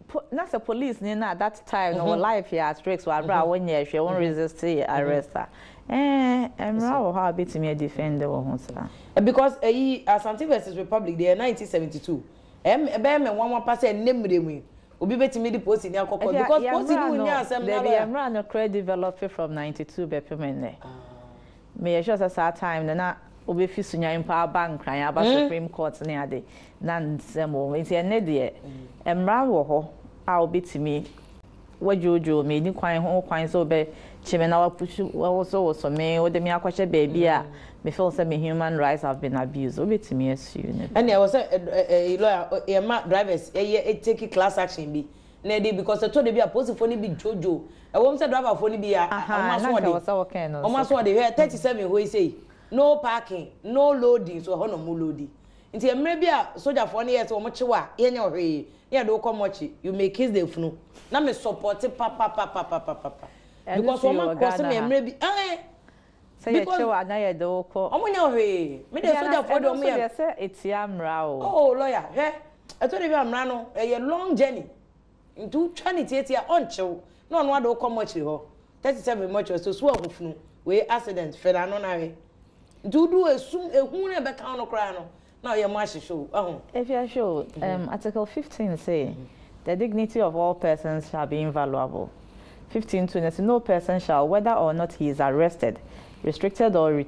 Po na sɛ polisini no at that time no wo life yɛ at risk wɔ aberɛ a wonyɛɛ hwee wo resistee arrest a, ɛɛ mmara wɔ hɔ a wobɛtumi a defend wo ho saa. Because ɛyi Asante versus Republic deɛ ɛyɛ 1972 ɛyɛ ɛbɛyɛ me nwanwa pa sɛ ɛnnɛ mmerɛ mu yi obi bɛtumi de polisini akɔ court Ɛfia because yɛn polisini mmara no wonnya asɛm na dabi lawyer. yɛn mmara no koraa develop from 92 bɛpem nnɛ. Meyɛ sure sɛ saa time no na wobɛfi Sunyani mpo aba Nkran aba Supreme Court ne ade na nsɛm wɔ hɔ. Nti ɛnnɛ deɛ mmara wɔ hɔ a wobɛtumi woadwoodwoo me, ɛnni kwan ho kwan sɛ wobɛkye me na woapusu wowosowoso me, wode me akɔhyɛ baabi a me feel sɛ me human rights have been abused. Wobɛtumi asue no bi. Ɛnna ɛwɔ sɛ lawyer yɛma drivers yɛ take class action bi na ɛde because ɛtɔ da bi a polisifoɔ no bi dwoodwoo ɛwɔ mu sɛ driverfoɔ no bi a wɔn Aha, na nka aso wɔ ɔde sɛ wɔkɛn no wɔn nso aso ka. ɔde hwɛ 37 hɔ yi sei no parking no loading so ɛhɔ na wɔn loadi nti mmerɛ bi a sogyafoɔ no yɛ sɛ wɔn kyew a yɛnyɛ wɔ hwee ne yɛde wokɔ mɔkye you may kiss the funu na me support papapapapapa Ɛno because si wɔn wɔ akorɔse Ghana me ha. mmerɛ bi ɛɛ Sɛ because yɛkyew a na yɛde wo kɔ. wɔn nyɛ wɔ hwee me de Ɛfia na sogyafoɔ ɛno deɛ wɔn nso yɛ deɛ sɛ ɛtia mmara o. oh lawyer hwɛ ɛtɔ de bi a mmara no ɛyɛ long journey nti wotwa ne tietia ɔnkyew na ɔno ade wokɔ mɔkyere hɔ 37 mɔkyere so so ahofunu wei accident fɛ n'ano na hwɛ nti wodu esum ehu na ɛbɛka wo no koraa no na ɔyɛ mo ahyehyɛ o ɛho Efia show, Article 15 say, the dignity of all persons shall be invaluable. 15.2, no, no person shall, whether or not he is arrested, restricted or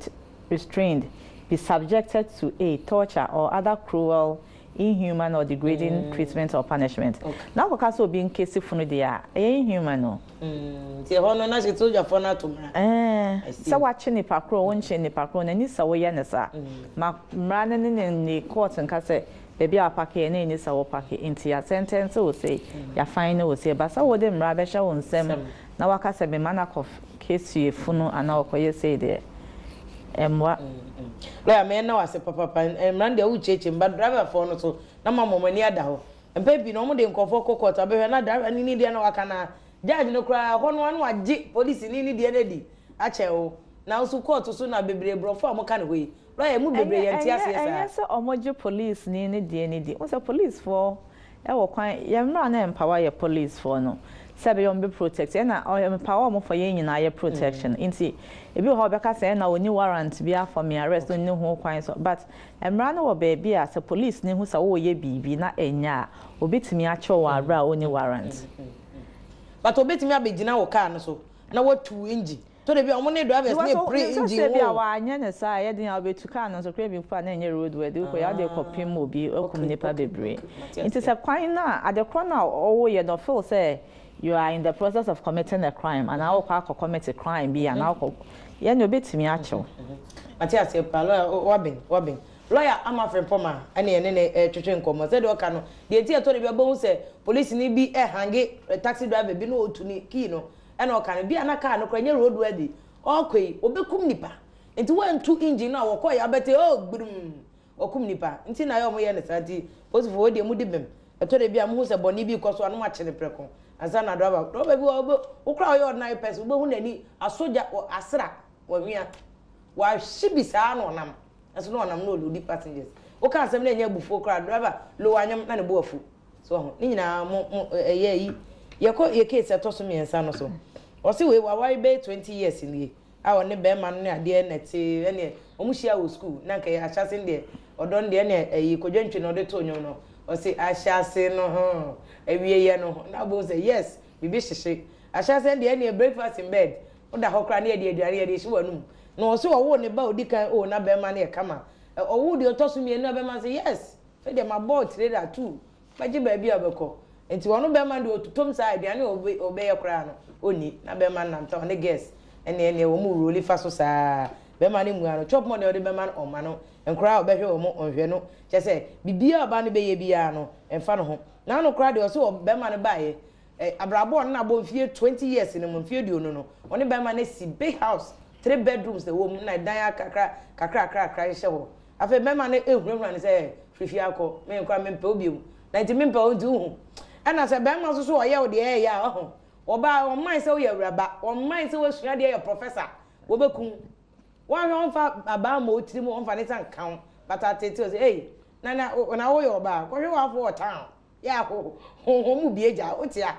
restrained, be subjected to a torture or other cruel, inhuman or degrading treatment or punishment. Na akɔka sɛ obi nkesi funu deɛ a, ɛyɛ inhuman o. Nti ɛhɔ no na hyɛ sogyafoɔ no ato mmara. Ɛɛ, I see. Sɛ wakye nipa koro, wonkye nipa koro, n'ani sɛ woyɛ ne saa. Ma mmara no ne court nka sɛ baabi a wapark yɛ na ɛni sɛ wopark nti yɛasentence wo sei, yɛafine ne wo sei. Ba sɛ wode mmara bɛhyɛ wo nsam Nsɛm. Na waka sɛ mema no akɔ kesie funu anaa ɔkɔyɛ sei deɛ, ɛmmoa. Lawyer mɛ na wase papapa mmara no deɛ wokyerɛkyerɛ mu ba driverfoɔ no so na ma mo ani ada hɔ mpɛ pii na wɔn de nkɔfoɔ kɔ court abɛhwɛ na driver ne ne deɛ na waka na judge no koraa hɔ no ano agye polisi ne ne deɛ no adi akyɛ wo na nso court so na bebree borɔfo a wɔka ne hɔ yi lawyer mu bebree yɛn ti aseɛ ɛnyɛ saa. Sɛ ɔmogye police ni ne deɛ ne di wo sɛ policefoɔ ɛwɔ kwan yɛn mmara no empower yɛ policefoɔ no sɛ ɛbɛyɛ ɔmo bɛ protect ɛna empower ɔmo for yɛn nyinaa yɛ protection. Nti ebi wɔ hɔ a ɔbɛka sɛ ɛna oni warrant bi for me arrest, oni ho kwan so, but mmara no wɔ baabi a sɛ police ne ho sɛ wɔreyɛ biribi na ɛnya a obetumi akyɛw wɔn abere a oni warrant. But obetumi abɛgyina wɔ car no so na watu engine to de bi a wɔn ne drivers ne pere engine sɛ bi a wo. Wanyɛ ne saa yɛ den a wobɛtu car no nso kora bi mpo a na ɛnyɛ road worthy wokɔ yɛ wode kɔpem obi akum nipa bebree. Mate nti aseɛ. Sɛ kwan no a adekorɔ no a ɔwoyɛ no feel sɛ you are in the process of committing a crime anaa wokɔ akɔ commit a crime bi anaa wokɔ yɛne obɛtumi akyɛw. Mate aseɛ paa lawyer waben waben lawyer Ama Frimpɔma ɛne yɛne ne ɛtwetwe nkɔmmɔ sɛdeɛ ɔka no deɛ nti ɛtɔ de bi abɛhu sɛ polisini bi ɛhange taxi driver bi na ɔtu ne key no ɛna ɔka no bi a na car no kora nyɛ road worthy ɔkɔ yi ɔbɛkum nipa nti wɔntu engine no a wɔkɔ yɛ abɛte oh gbirim ɔkum nipa nti na ayɛ ɔmo yɛ ne saa. Nti polisifoɔ deɛ mu di bɛm ɛtɔ de bi a mo hu sɛ bɔnne bi kɔ so a no mo akye ne prɛko ansa na driver bi wɔ ɔbɛ wokora ɔyɛ ordinary person wobɛhu n'ani asogya asra wɔhwia wahye bi saa na ɔnam ɛso na ɔnam na ɔload passengers woka asɛm na ɛnyɛ abufuo koraa driver lo anyam na ne bo afu so ɔho ne nyinaa mo mo ɛyɛ yi yɛkɔ yɛ case ɛtɔ so mmiɛnsa no so ɔsi wei waware bɛyɛ 20 years nie a ɔne bɛrima no ne adeɛ na ɛte ɛne wɔn hyia wɔ school na nka yɛ ahyase deɛ ɔdɔ no deɛ ɛne ɛyi kodwantwi na ɔde to nnwom no ɔsi ahyase no ho awie yɛ no na abo sɛ yes biribi hyehye ahyase deɛ ɛne breakfast in bed woda hɔ koraa ne yɛde aduane yɛde ehyi wɔ anum na ɔsi ɔwɔ ne ba odi kan o na bɛrima no yɛ kama ɔwɔ deɛ ɔtɔ so mmienu na bɛrima sɛ yes fɛ deɛ ma bɔɔ trailer two bɛgye baabi a ɔbɛkɔ nti ɔno bɛrima deɛ ɔtotom saa aduane a ɔbɛyɛ koraa no ɔnni na bɛrima no nam ta ɔne girls ɛne wɔn mu roli fa so saa bɛrima no mua no chop money ɔde bɛrima no ɔma no nkoraa a ɔbɛhwɛ wɔn ɔnhwɛ no kyɛ sɛ biribiara ɔbaa no bɛyɛ biara no ɛmfa no ho n'ano koraa deɛ ɔsɛ wɔ bɛrima no baeɛ ɛ abrabɔ ɔno na abɔ mfie 20 years no mu mfie 20 no ɔne bɛrima no si big house, three bedrooms na ɛwɔ mu na dan akakra kakra kakra kakra hyehyɛ hɔ. Afei bɛrima no ehurahura no sɛ firifie akɔ me nkora mempɛ wo biom na nti mempɛ wo nti wohu ɛna sɛ bɛrima nso so ɔyɛ wo deɛ ɛyɛ a ɔho ɔbaa ɔman sɛ woyɛ awuraba ɔman sɛ woasua deɛ yɛ professor wɔbɛkum. Wɔahwɛ ɔmfa abaa ma ɔtiri mu, ɔmfa ne nsa nka wo, but atete ɔsɛ, ei, na na na woyɛ ɔbaa, kɔhwɛ w'afo wɔ town. Yɛ a honhom mu bie gya, wote a.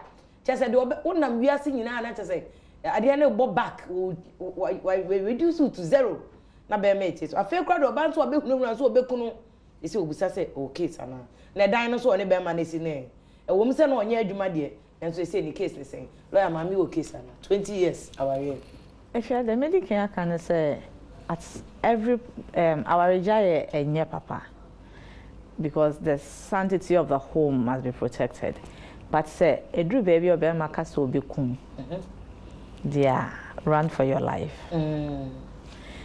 Kyerɛ sɛ deɛ ɔbɛ wonam wiase nyinaa na kyerɛ sɛ adeɛ no bɔ back, wo wa reduce to zero na bɛrima etie so. Afei koraa deɛ ɔbaa nso ɔbɛhunahuna nso ɔbɛku no, esi obisa sɛ ɔwɔ case anaa. Na ɛdan no nso ɔne bɛrima no esi ne ɛwɔ mu sɛ na ɔnyɛ adwuma deɛ, nanso esi ne case ne sɛn. Lawyer maame wɔ case anaa? 20 years awareɛ. Ehwɛ deɛ medi kan aka ne sɛ at every awaregya yɛ ɛnyɛ papa because the sanctity of the home must be protected, but sɛ eduru baabi a ɔbɛrima ka sɛ obi kum deɛ, run for your life.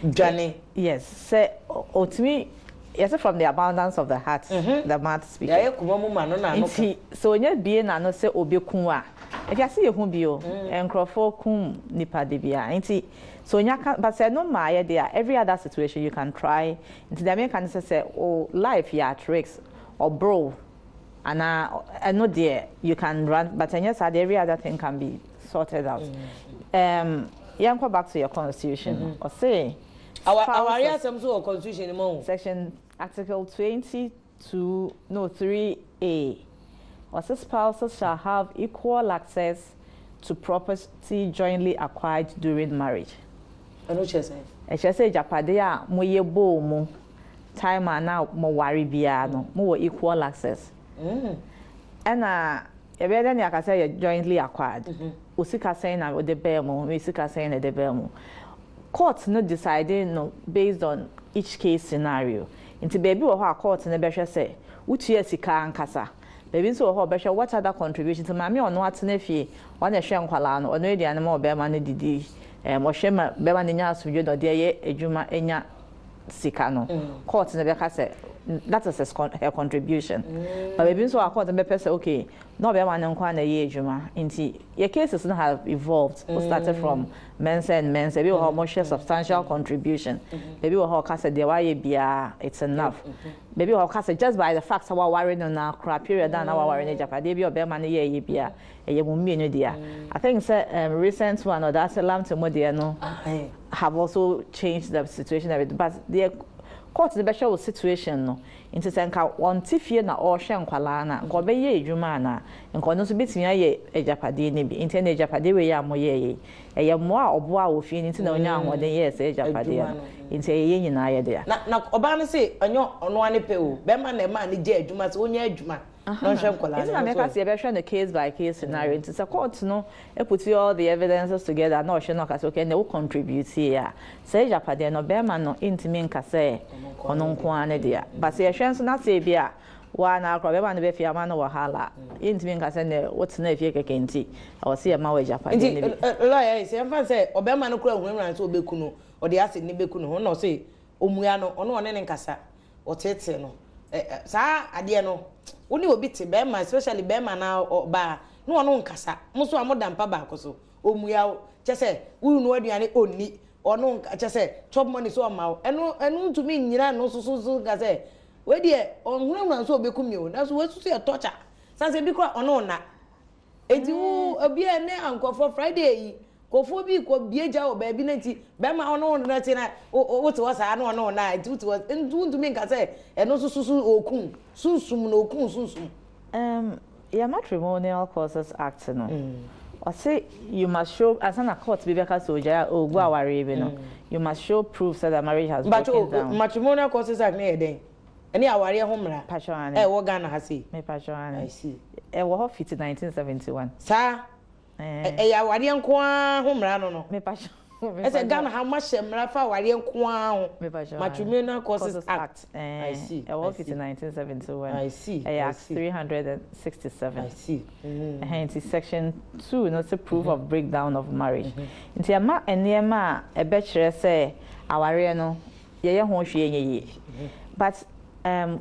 Dwane. Yes, sɛ otumi yɛsɛ from the abundance of the heart the mouth speak. Yɛayɛ kuma mu ma no na ano ka. Nti sɛ onye bie n'ano sɛ obi kum a, efi ase yɛ hu bio, nkurɔfoɔ kum nipa de bia, nti sɛ onya ka, but sɛ no maa yɛ deɛ, every other situation you can try. Nti deɛ meka ne sɛ o life yɛ at risk, ɔboro anaa ɛno deɛ, you can run, but ɛnyɛ saa deɛ, every other thing can be sorted out. Yɛnkɔ back to your constitution, ɔse Awareɛ asɛm so wɔ constitution mu o. Section article 22, no, 3A, ɔse spouses shall have equal access to property jointly acquired during marriage. Ɛno kyerɛ sɛ? Ɛkyerɛ sɛ agyapadeɛ a moyɛ bɔɔ mu time a na moware biara no, mowɔ equal access. Ɛna yɛbɛyɛ dɛ ne aka sɛ yɛ jointly acquired? O sika sɛn na wode bɛɛ mu, me sika sɛn na ɛde bɛɛ mu? Court no decide no based on each case scenario. Nti baabi wɔ hɔ a court no bɛhwɛ sɛ wotua sika ankasa, baabi nso wɔ hɔ a ɔbɛhwɛ what other contribution. Nti maame a ɔno atena fie, ɔna ɛhwɛ nkwalaa no, ɔno aduane ma ɔbɛrima no didi, ɔhwɛ ma bɛrima no nya asomdwe na ɔde ɛyɛ adwuma anya sika no, court no bɛka sɛ that is her contribution. But baabi nso wɔ a court no bɛpɛ sɛ okay, na ɔbɛrima no nko ara na ɛyɛ adwuma. Nti yɛ cases no have evolved. We started from Mensa and Mensa. Ebi wɔ hɔ a wɔhwɛ substantial contribution, baabi wɔ hɔ a ɔka sɛ deɛ wayɛ biara, it's enough. Baabi wɔ hɔ a ɔka sɛ just by the fact sɛ waware no na kora period a na waware no, agyapadeɛ bi a ɔbɛrima no yɛɛyɛ bi a ɛyɛ mo mmienu deɛ. I think sɛ recent one ɔda ase Lamte mu deɛ no have also changed the situation a bit, but deɛ court no bɛhwɛ wo situation no. Nti sɛ nka ɔnte fie na ɔrehwɛ nkwalaa no a, nka ɔbɛyɛ adwuma anaa nka ɔno nso bɛtumi ayɛ agyapadeɛ no bi. Nti ɛna agyapadeɛ wei a moyɛɛ yi, ɛyɛ mmoa a ɔboa wɔ fie no nti na ɔnya ahoɔden yɛɛ sɛ agyapadeɛ Adwuma no. Nti ɛyɛ yɛn nyinaa yɛ dea. Na ɔbaa no se ɔnyɛ ɔno ane pɛ o, bɛrima na ɛmaa ne gye adwuma sɛ ɔnyɛ adwuma na ɔnhwɛ nkwadaa Nti na no. meka sɛ yɛbɛhwɛ no case by case scenario. Nti sɛ court no put all the evidences together na ɔhwɛ no, ɔka sɛ okay, ɛnna wo contribute yie a, sɛ agyapadeɛ no, bɛrima no ntumi nka sɛ ɔno nko ara ne dea. But sɛ yɛhwɛ nso na sɛ ebi a waa na akora bɛrima no bɛfie ama no wɔ ha la, yɛntumi nka sɛ nɛ wotena fie kɛkɛ nti ɛwɔ sɛ yɛma wɔ agyapadeɛ Nti no bi. Lawyer yi, sɛ yɛmfa sɛ ɔbɛrima no kora hunahuna sɛ ɔbɛku no, ɔde acid ne bɛku ne ho, na ɔse ɔmua no, ɔno ɔne ne nkasa, ɔteetee no, ɛ ɛ saa adeɛ no, wo ne obi te, bɛrima, especially bɛrima na ɔbaa na ɔno nkasa mo so a moda mpa baako so, ɔmua wo, kyɛ sɛ woyi no aduane ɔnni, ɔno nka kyɛ sɛ chop money so ɔma wo, ɛno ntumi nnyina no so so so nka sɛ wei deɛ ɔnhunahuna nso ɔbɛku mi o, nanso wɔasusu yɛ torture san sɛ bi kora ɔno ɔna. Eti wo obi a ne nkɔfoɔ Friday yi, nkɔfoɔ bi kɔ bie gya wɔ baabi na nti bɛrima ɔno wo na te na wo wote hɔ saa na ɔno na nti wote hɔ nti wontumi nka sɛ ɛno nso so so okun sunsum na okun sunsum. Yɛ Matrimonial Causes Act no, ɔse you must show, ansa na court bi bɛka sɛ ogyae a ogu awareɛ bi no, you must show proof sɛ the marriage has But broken down. Matrimonial Causes Act ne yɛ dɛn? Ɛne awareɛ ho mmara Patro ane. ɛwɔ Ghana ha sei? Mepatro I ane. see. Ɛwɔ hɔ fiti 1971. Saa ɛyɛ awareɛ nko ara ho mmara no. Mepatro. Ɛsɛ Ghana ha moahyɛ mmara fa awareɛ nko ara ho. Mepatro ane. Matrimonial Causes Act. I see. Ɛwɔ I hɔ fiti see. 1971. I see. Ɛyɛ I Act see. 367. I see. Ɛhɛn, nti section 2 no sɛ proof of breakdown of marriage. Nti ɛma nneɛma a ɛbɛkyerɛ sɛ awareɛ no yɛyɛ ho hwee nyɛ yie. But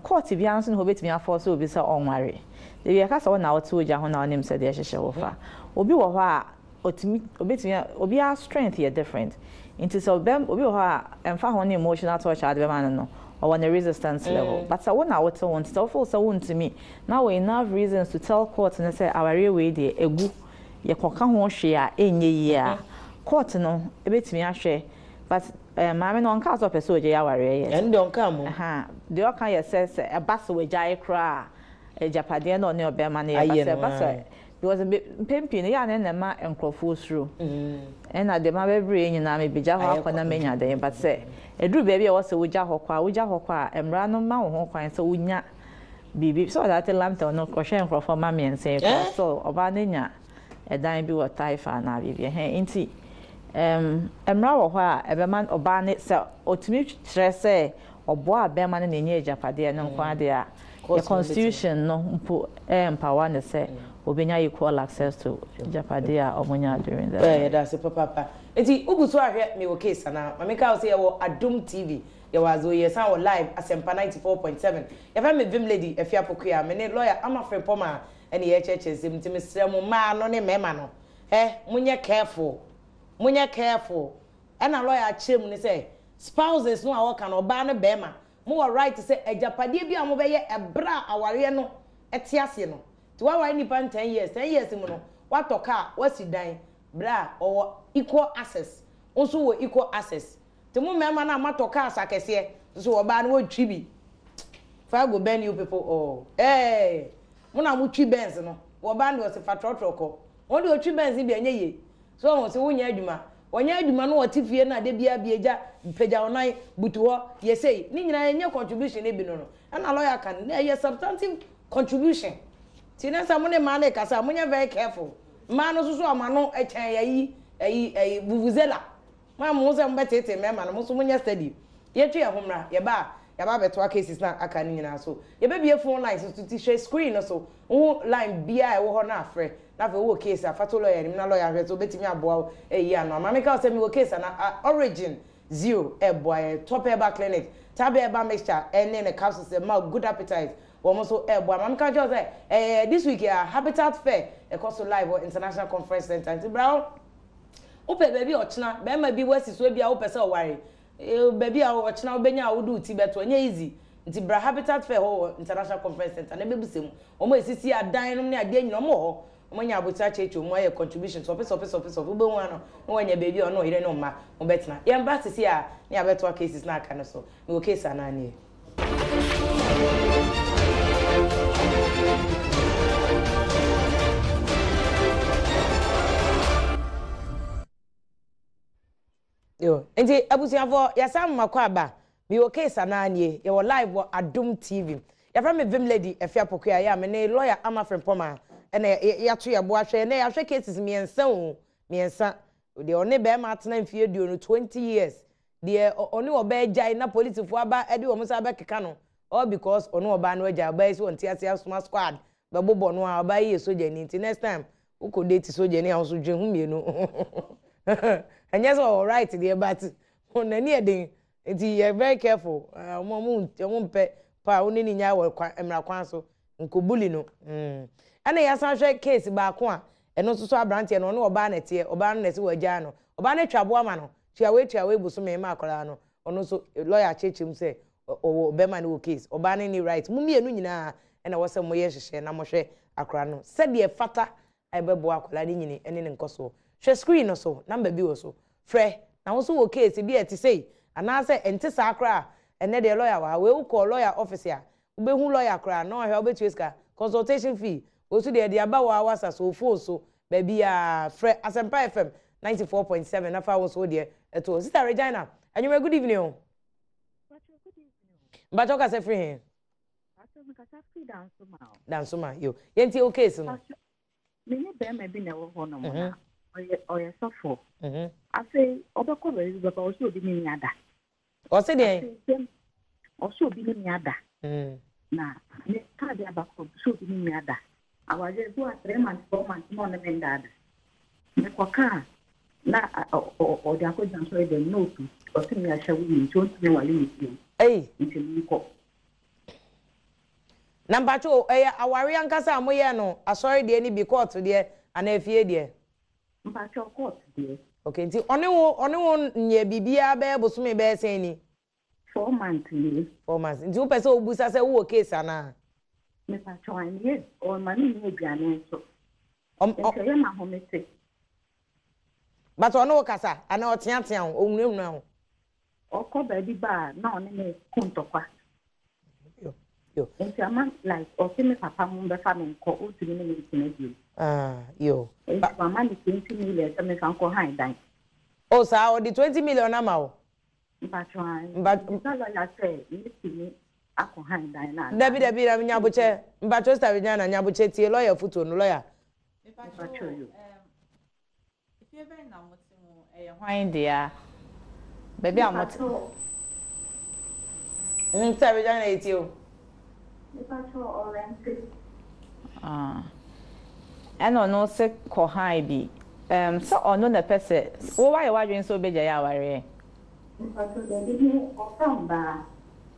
court biara nso na obetumi afɔ sɛ obi sɛ ɔnware. Ebi yɛka sɛ ɔna ɔte ogya ho na ɔnim sɛ deɛ ɛhyehyɛ wɔ fa. Obi wɔ hɔ a otumi obetumi obiara strength yɛ different. Nti sɛ ɔbɛm obi wɔ hɔ a ɛmfa ho ne emotional torture ade bɛma no, ɔwɔ ne resistance level. But sɛ wo na wote ho, nti sɛ wofeel sɛ wontumi na wɔ enough reasons to tell court no sɛ awareɛ wei deɛ egu, yɛkɔka ho hwee a ɛnyɛ yie a, court no ebetumi ahwɛ, but Eh, maame no ɔnkaa sɛ ɔpɛ sɛ ɔgyae awareɛ yɛ. Ɛno deɛ ɔnkaa mmom. Ahaa, deɛ ɔka yɛ sɛ, sɛ ɛba sɛ wagyae koraa a, agyapadeɛ no a ɔne ɔbarima no yɛ, but Ayɛ sɛ no ɛba sɛ, ae. because be, mpɛn pii no, yɛ a na ɛna ɛma nkorɔfoɔ suro. Ɛna deɛ mabɛbrɛ yi nyinaa mebɛgya hɔ Ayɛ akɔ kwa. na manya dɛn, but sɛ ɛduru baabi a ɛwɔ sɛ wogya hɔ kɔ a, wogya hɔ kɔ a, mmara no ma wo ho kwan sɛ wonya biribi. Sɛ ɔde ate Lamtel no, ɔhwɛ nkorɔfoɔ mma mmiɛnsa yi koraa, Eh? still ɔbaa no anya ɛdan bi wɔ Taifa anaa biribi, ɛhɛn, nti Ɛm, mmara wɔ hɔ a ɛbɛma ɔbaa no, sɛ ɔtumi kyerɛ sɛ ɔboaa bɛrima no na ɛnyɛ agyapadeɛ no nko ara deɛ a, yɛ constitution no mpo empower no sɛ ɔbɛnya equal access to agyapadeɛ a wɔnya during the marriage. Yɛda ase papaapa. Nti wogu so ahwɛ Mewɔ Case anaa? Ma menka wo sɛ yɛwɔ Adom TV, yɛwɔ Azoe, yɛsan wɔ Live Asɛmpa 94.7. Yɛfrɛ me Vim Lady Afia Pokuaa, me ne lawyer Ama Frimpong a ɛne yɛrekyerɛkyerɛ nsɛm nti mesrɛ mo mmaa no ne mmarima no, Hɛ monyɛ careful monyɛ careful ɛna lawyer akyerɛ mu ne sɛ spouses no a wɔka no ɔbaa ne bɛɛma mowɔ right sɛ agyapadeɛ bi a mobɛyɛ ɛberɛ a awareɛ no te aseɛ no nti woaware nipa no ten years ten years mu no woatɔ car woasi dan berɛ a ɔwɔ equal access wo nso wɔ equal access nti mo mmarima no a moatɔ cars akɛseɛ nso ɔbaa no wɔtwi bi fire go burn you people all eeh mo na motwi Benz no ɔbaa no deɛ ɔse fa trɔtrɔ kɔ Wɔn deɛ ɔtwi Benz no bi ɛnyɛ yie. So wahu sɛ wonyɛ adwuma. Ɔnyɛ adwuma na ɔte fie na da biara bue gya, pagya wo nan, butu hɔ, yɛ sei. Ne nyinaa ɛnyɛ contribution no bi no no. Ɛna lawyer ka no, na ɛyɛ substantive contribution. Nti na sɛ mo ne mmaa no rekasa a, monyɛ very careful. Mmaa no nso so a mo ano kyɛn ayi, ayi, ayi, vuvuzela. Mo a mo ho sɛ mobɛteetee mmarima no, mo nso monyɛ steady. Yɛntwe yɛn ho mmra, yɛba a, yɛaba abɛtoa cases no a aka no nyinaa so. Yɛbɛbue phone lines nso nti hwɛ screen no so, wohu line biara a ɛwɔ hɔ no a frɛ. Na afei wowɔ case a, fa to lawyer anim na lawyer ahwɛ sɛ obɛtumi aboa wo ayi ano. Ama menka wo sɛ mewɔ case anaa a Origin Zero ɛreboa yɛn. Top Herbal Clinic, Tab Herbal Mixture ɛne ne capsules ɛma wo good appetite, wɔn nso ɛreboa. Ma menka nkyerɛ wo sɛ ɛyɛ this week yi a Habitat Fair ɛkɔ so live wɔ International Conference Centre nti bra hɔ. Wopɛ baabi a ɔkyena bɛrima bi woasi so ebia wopɛ sɛ ɔware baabi a ɔkyena wobɛnya a wode wo ti bɛto ɛnyɛ easy nti bra Habitat Fair hɔ wɔ International Conference Centre na ɛbɛbisa mu wɔn a ɛsisi adan nom ne adeɛ nyina wɔn wɔ hɔ wɔn anya abotire akyerɛkyerɛ mu ayɛ contribution sɔfe sɔfe sɔfe sɔfe wobɛhu ano na wɔanya baabi a ɔne ɔyere ne ɔmma wɔbɛtena yɛn ba sisi a ne yɛabɛtoa cases na aka no so mewɔ case anaa nie. Yo, nti abusuafoɔ yɛsan mma kɔ aba mewɔ case anaa nie yɛwɔ live wɔ Adom TV yɛfrɛ me Vim Lady Afia Pokuya yɛ a me ne lawyer Ama Frimpong ɛna yɛato yɛbo ahwɛ ɛnɛ yɛahwɛ cases mmiɛnsa o mmiɛnsa deɛ ɔne bɛrima atena mfie aduonu 20 years Deɛ ɔne ɔbaa agyae na polisifoɔ aba de wɔn nsa abɛkeka no all because ɔne ɔbaa no agyae, ɔbaa yi sɛ ɔnte aseɛ asoma squad bɛbobɔ no a, ɔbaa yi yɛ sogyani nti next time wokɔ date sogyani a wo nso dwen ho mmienu ɛnyɛ sɛ ɔwɔ right deɛ but n'ani yɛ den nti yɛ very careful wɔn wɔn mpɛ pa a wo ne ne nyae wɔ kwan mmara kwan so nkɔ bully no mm ɛna yɛasan hwɛ case baako a ɛno nso so aberanteɛ no ɔne ɔbaa na ɛteɛ ɔbaa no na ɛsɛ wɔagyaa no ɔbaa no atwa aboa ma no Tua wei tua wei bosome ma akwadaa no ɔno nso lawyer akyerɛkyerɛ mu sɛ ɔwɔ bɛrima no wɔ case ɔbaa no nni right mo mmienu nyinaa ɛna ɛwɔ sɛ moyɛ nhyehyɛɛ na mohwɛ akwadaa no sɛdeɛ ɛfata a ɛbɛboa akwadaa no nyini ne ne nkɔsoɔ hwɛ screen no so number bi wɔ so frɛ na wo nso wɔ case bi a ɛte sei anaasɛ ɛnte saa koraa ɛnɛ deɛ lawyer wɔ ha wei wokɔ lawyer office a Wobɛhu lawyer koraa na wahwɛ a wobɛtua sika, consultation fee, wei nso deɛ yɛde aba wo ara w'asa so, wo phone so, baabiara, frɛ Asɛmpa FM 94.7 na fa wo nso wo deɛ to hɔ. Sister Regina, anwummerɛ good evening o. Mpakyɛ wo kasa firi he? Dansoma, yo. Yɛntie wo case no. Me ne bɛrima bi na ɛwɔ hɔ nom na ɔyɛ ɔyɛ sɔfo. Afei ɔbɛkɔ baabi bɛba ɔsɛ obi ne me ada. Ɔse deɛn? Ɔsɛ obi ne me ada. Na me kaa de aba kɔ sɛ obi ne me ada. Awareɛ bi wa 3 months 4 months na ɔne me nda ada. Mekɔ kaa na ɔde akɔgyina asɔre dɛm na otu. Ɔse me ahyɛ wo ni nti ɔntumi nwale me bio. Ei. Nti menkɔ. Na mpakyɛ o, ɛyɛ awareɛ ankasa a moyɛɛ no asɔre deɛ ne bi, kɔɔto deɛ anaa efie deɛ? Mpakyɛw court deɛ. Okay nti ɔne wo ɔne wo nyɛɛ biribiara bɛyɛ bosome bɛyɛ sɛn ni? Four months nie. Four months nti wopɛ sɛ wobusa sɛ wowɔ case anaa? Mepakyɛw ae meyɛ ɔma me nni aduane nso. Ɔm ɔ. Nti ɛyɛ ma home te. But ɔne wo kasa anaa ɔteatea wo ɔhunahuna wo? Ɔkɔ baabi ba a na ɔne me ko ntɔkwa. Nti ama like ɔse me papa mo mbɛfa me nkɔ ɔntumi ne me ntena bio. Ah, yo. Nti wama me 20 million sɛ memfa nkɔ han dan. Oh saa, ɔde 20 million ama wo? Mpacho ae. Nti mebisa lawyer sɛ mɛtumi akɔ han dan no anaa? Dabi dabi, na nyabokyɛ, mpacho sister Regina nyabokyɛ tie lawyer fotuo no, lawyer. Mpacho yo. Efie bɛn na mote mu? Ɛyɛ hwan dea? Baabi a mote. Sɛ Regina yɛtie o. Mepakyɛw ɔrɛnte. Ah. Ɛna ɔno se kɔ han bi. Ɛm sɛ ɔno na ɛpɛ sɛ wo wayɛ w'adwene sɛ wobɛgyae awareɛ? Mepakyɛw dabi me ɔfa mbaa.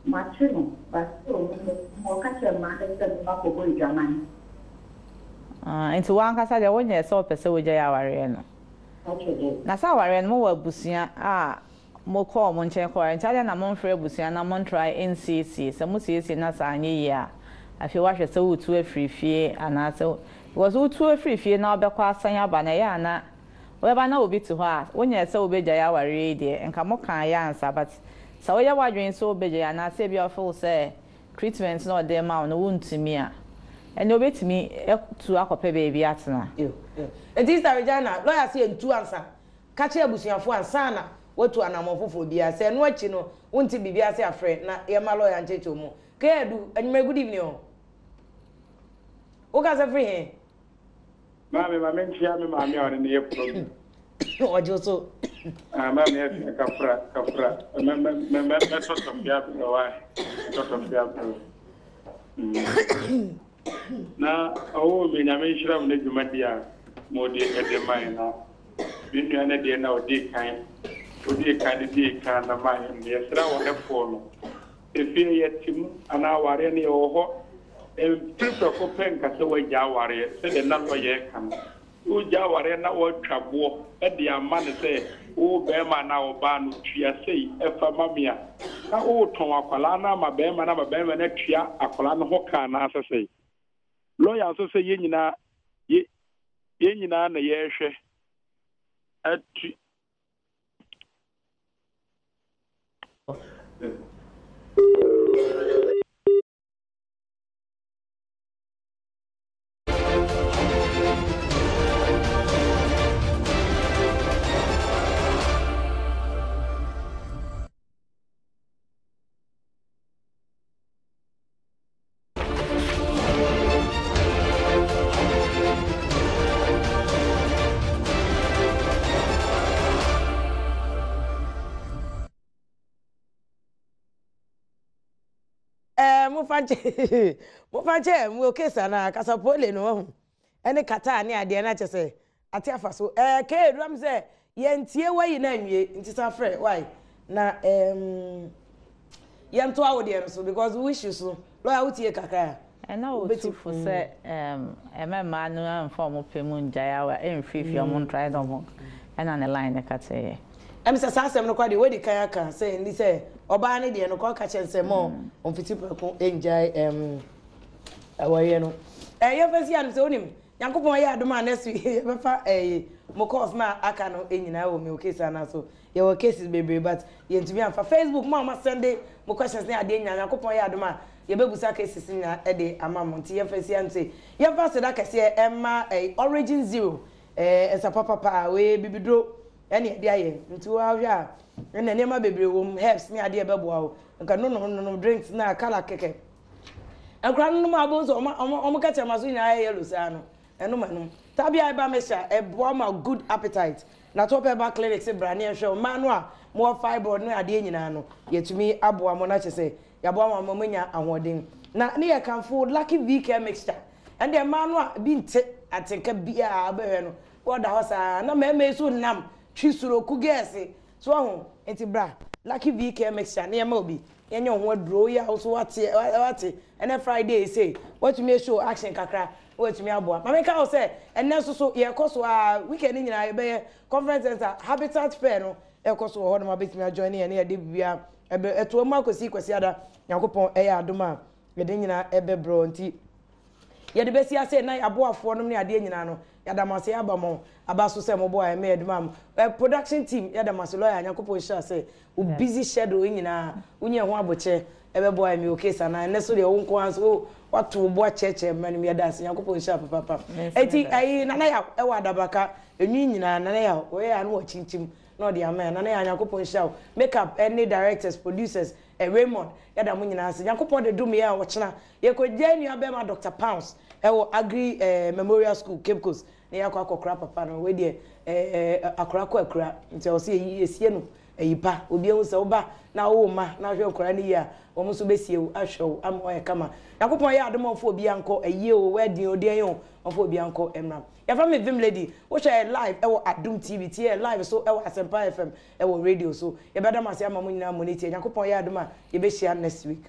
Makye no but still me me ɔka kyerɛ mmaa no sɛ me ba kɔbɔ adwaman. Ah nti w'ankasa deɛ wonyɛɛ sɛ wopɛ sɛ wogyae awareɛ no? Mpakyɛw dabi. Na sɛ awareɛ no mowɔ abusua a mokɔ wɔn nkyɛn kɔware nti adɛn na momfrɛ abusua na montrae nsiesie, sɛ mosiesie na sɛ anyɛ yie a afei woahwɛ sɛ woretu afiri fie anaasɛ because wotu afiri fie na wobɛkɔ asan aba no ɛyɛ a na Wobɛba na obi te hɔ a, wonyɛɛ sɛ wobɛgyae awareɛ yi deɛ, nka mokaeɛ ansa but sɛ woyɛ w'adwene sɛ wobɛgyae anaasɛ ebia wo feel sɛ treatment no a ɔde rema wo no wontumi a, ɛnneɛ wobɛtumi atu akɔpɛ baabi atena. Yo, yo. Nti Sister Regina, lawyer se yɛntu ansa. Ka kyerɛ abusuafoɔ ansa na woatu anammɔn foforɔ biara. Sɛ ɛno akyi no wonte biribi ase a frɛ na yɛmma lawyer nkyerɛkyerɛ wo mu. Kay Adu, anwummerɛ good evening o. Wokasa firi he? Maame, ma menkyea me maame a ɔne no yɛ program. Ɔgye wo so. Ah, maame afia kafra, kafra. Mɛ mɛ mɛ mɛ mɛtɔ tɔfe abrɛ wa. Mɛtɔ tɔfe abrɛ wo. Mm. Na ɔwɔ mi nyame nhyira mo ne dwumadi a mo de ɛde ma yɛn na me nua ne deɛ na ɔdi kan ɔdi kan de di kan na ma yɛn yɛsrɛ awarefoɔ no Efie yɛte mu anaa awareɛ no yɛwɔ hɔ mfiri prɛko pɛ nka sɛ woagya awareɛ sɛdeɛ na lɔya reka no. Wogya awareɛ na woatwa boɔ de ama no sɛ wo barima anaa ɔbaa no tua sei fa ma me a, na woretɔn akwadaa no ama barima no ama barima no atua akwadaa no ho ka anaasɛ sɛn. Lɔya nso sɛ yɛn nyinaa yɛn nyinaa na yɛrehwɛ atu Eh, mofa nkyɛ mofa nkyɛ mo case anaa kasapole no wahu ɛne kata ne adeɛ no akyɛ sɛ Ate afa so. Ɛɛ Kay Eduam sɛ yɛntie wayi no anwie nti san frɛ why na ɛɛm yɛntoa wo deɛ no so because wo issues no lawyer wotie kakra a. Ɛna wobɛti ɔtu fo sɛ ɛɛm ɛmɛ mmaa no ɛnfa wɔn pɛ mu ngyae awa ɛnfiri fie wɔn ntrae na wɔn ɛna ne line no kateeɛ. Ɛm sɛ saa asɛm no koraa deɛ wadi kan aka sɛ ɛnni sɛ ɔbaa no deɛ no kɔ ɔka kyerɛ no sɛ mɔ ɔmfiti prɛko ngyae ɛɛm awareɛ no. Ɛɛ yɛmfa nsi anom sɛ wonim Nyankopɔn yɛ adom a next week yɛbɛfa ɛyi mo calls na aka no nyinaa wɔ me case ana so yɛwɔ cases bebree but yɛntumi amfa Facebook mo a mo asɛnde mo questions ne adeɛ nyinaa Nyankopɔn yɛ adom a yɛbɛbusa cases nyinaa ɛde ama mo nti yɛmfa nsi ano sei yɛmfa aseda kɛseɛ ɛma ɛyi Origin Zero ɛɛ nsa papa paa wei bibiduro ɛne ɛde ayɛ nti woahwɛ a ɛna nneɛma bebree wɔ mu herbs ne adeɛ ɛbɛboa wo nka nonom nonom drinks na kala kɛkɛ Nkwadaa no nom a wobɛhu sɛ wɔn wɔn wɔn kɛkyɛma so nyinaa ayɛ yellow saa no, ɛnom ɛnom. Tabia ɛba mixture ɛboa ma good appetite. Na to pɛ ba clinic se bra ne yɛnhwɛ wo. Mmaa no a mowɔ fibroid ne adeɛ nyinaa no, yɛtumi aboa mo na kyerɛ sɛ yɛaboa mo ama moanya ahoɔden. Na ne yɛ kamfo Lucky V Care mixture. Ɛndeɛ mmaa no a bi nte atenka biara wobɛhwɛ no, wɔda hɔ saa. Na mmarima yi nso nam twi suroku gɛɛse. So wahu? Nti bra Lucky V Care mixture ne yɛma obi. Yɛnyɛ wo ho aduro yi a wo so wate wate ɛnɛ Friday yi sei watumi a show action kakra na watumi aboa. Ma menka wo sɛ ɛnɛ nso so yɛkɔ so a weekend no nyinaa yɛbɛyɛ conference center habitat fair no ɛkɔ so wɔ hɔ nom abɛtumi a join yɛn ne yɛde biribiara ɛbɛ ɛtoa mu akɔsi Kwasiada Nyankopɔn ɛyɛ adom a yɛde nyinaa ɛbɛbrɛ nti. Yɛde bɛsi ase na yɛaboafoɔ nom ne adeɛ nyinaa no, yɛada mo ase, yɛaba mo aba so sɛ moboa yɛn ma yɛde maa mo. Eh, production team, yɛda mo ase. Lawyer, Nyankopɔn nhyira sɛ wo busy schedule yi nyinaa, wonyaa ho abokyɛ ɛbɛboa yɛn. Mewɔ case anaa? Ɛnnɛ so deɛ wo nko ara nso, wo, woato wo bo akyerɛkyerɛ mma no mu. Yɛda ase, Nyankopɔn nhyira papaapa. Enti, ayi, Nana Yaw ɛwɔ Adabraka, enwi nyinaa, Nana Yaw, ɔyɛ a na wakyinkyim na ɔde ama yɛn. Nana Yaw, Nyankopɔn nhyira wo. Makeup ɛne directors, producers, eh, Raymond, yɛda mo nyinaa ase. Nyankopɔn de dom yɛn a ɔkyena yɛkɔgya yɛn nua bɛrima Doctor Pounds ɛwɔ Agri eh, Memorial School, Cape Coast, na yɛakɔ akɔkora papa no. Wei deɛ eh, eh, akora kɔ akura, nti ɛwɔ sɛ yɛyi yɛsie no ayi pa. Obi ahu sɛ woba na wowo mma na wohwɛ nkwadaa no yie a, wɔn nso bɛsie wo, ahwɛ wo ama woayɛ kama. Nyankopɔn yɛ adom a ɔmfa obiara nkɔ ayie o, wedding o, deɛn o, ɔmfa obiara nkɔ mmra. Yɛfrɛ me Vim Lady. Wohwɛ yɛ live ɛwɔ Adom TV, tie yɛ live so ɛwɔ Asɛmpa FM ɛwɔ radio so. Yɛbɛda mo ase ama mo nyinaa mo ani tie. Nyankopɔn yɛ adom a yɛbɛhyia next week.